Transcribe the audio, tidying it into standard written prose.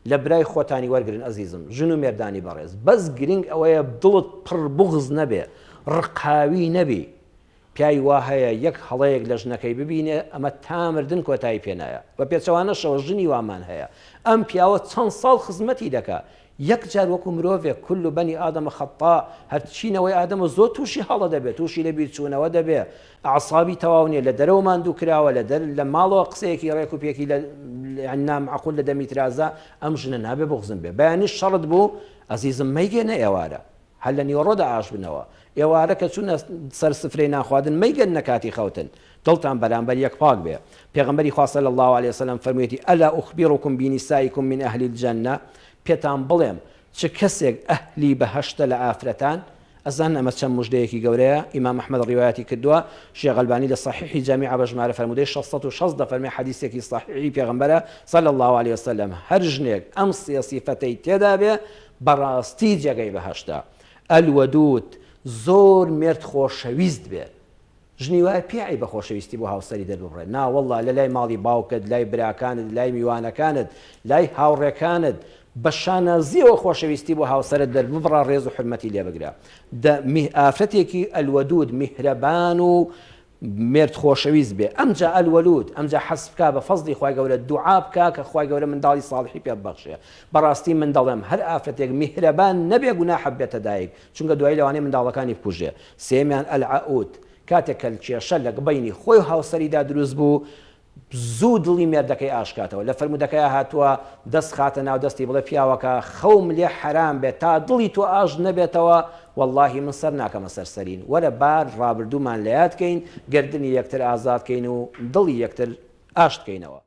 لە برای خۆتانی وەرگرن ئەزیزم ژن و مێردانی بەڕێز بەس گرنگ ئەوەیە دڵت پڕ بوغز نەبێ ڕقاوی نەبی پیاوی وا هەیە یەک هەڵەیەک لە ژنەکەی ببینێ ئەمە تا مردن کۆتایی پێ نایە بە پێچەوانەشەوە ژنی وامان هەیە ئەم پیاوە چەند ساڵ خزمەتی دەکا یەک جار وەکو مرۆڤێک كل بني آدم خطاء هەرچی نەوەی ئادەمە زۆر تووشی هەڵە دەبێت تووشی لە بیرچوونەوە دەبێ ئەعسابی تەواو نیە لە دەرەوە ماندوو کراوە لە دەر لە ماڵەوە قسەیەکی ڕێک و پێکی لە نامعقول لە دەمی ترازا ئەم ژنە نابێ بوغزم بێ بەیانی شەڕت بوو ئەزیزم مەیگەنە ئێوارە هەر لە نیوەڕۆدا ئاش بنەوە. ئێوارە کە چوونە سەر سفرەی نانخواردن مەیگەننە کاتی خەوتن. دڵتان بەرامبەر یەک پاک بێ. پێغەمبەری خوا صلی اللە علیە وسلم فەرموویەتی، الا اخبرکم بنسائکم من اهل الجنە، پێتان بڵێم چ کەسێک ئەهلی بەهەشتە لە ئافرەتان؟ ئەزانن ئەمە چەند موژدەیەکی گەورەیە؟ ئیمام ئەحمەد ڕیوایەتی کردووە، شێخ ئەلبانی لە صحیحی جامیعە بە ژمارە فەرموودەی 660 دەفەرمێ حەدیسێکی صحیحی پێغەمبەرە صلی اللە علیە وسلم هەر ژنێک ئەم سێ سیفەتەی تێدا بێ بەڕاستی جێگەی بەهەشتە. الودود، زۆر مێرد خۆشەویست بێ. ژنی وایە پێ عەیبە خۆشەویستی بۆ هاوسەری دەرببڕێ. نا وەڵڵا لە لای ماڵی باوکت، لای براکانت، لای میوانەکانت، لای هاوڕێکانت بە شانازیەوە خۆشەویستی بۆ هاوسەرت دەرببڕە ڕێز و حورمەتی لێ بگرە. دە ئافرەتێکی الودود میهرەبان و مێرد خۆشەویست بێ ئەمجا الولود ئەمجا حەز بکا بە فەزڵی خوای گەورە دوعا بکا کە خوای گەورە منداڵی ساڵحی پێ ببەخشێ بەڕاستی من دەڵێم هەر ئافرەتێک میهرەبان نەبێ گوناحە ببێتە دایک چونکە دوایی لەوانەیە منداڵەکانی بکوژێ سێیەمیان العەود کاتێک کە کێشە لە بەینی خۆی و هاوسەریدا دروست بوو زوو دڵی مێردەکەی ئاشکاتەوە، لە فەرموودەکەیا هاتووە، دەست خاتە ناو دەستی بڵێ پیاوەکە خەوم لێ حەرام بێت تا دڵی تۆ ئاشت نەبێتەوە وەڵڵاهی من سەر ناکەمە سەر سەرین، وەرە با ڕابردوومان لەیاد کەین، گەردنی یەکتر ئازاد کەین و دڵی یەکتر ئاشت کەینەوە.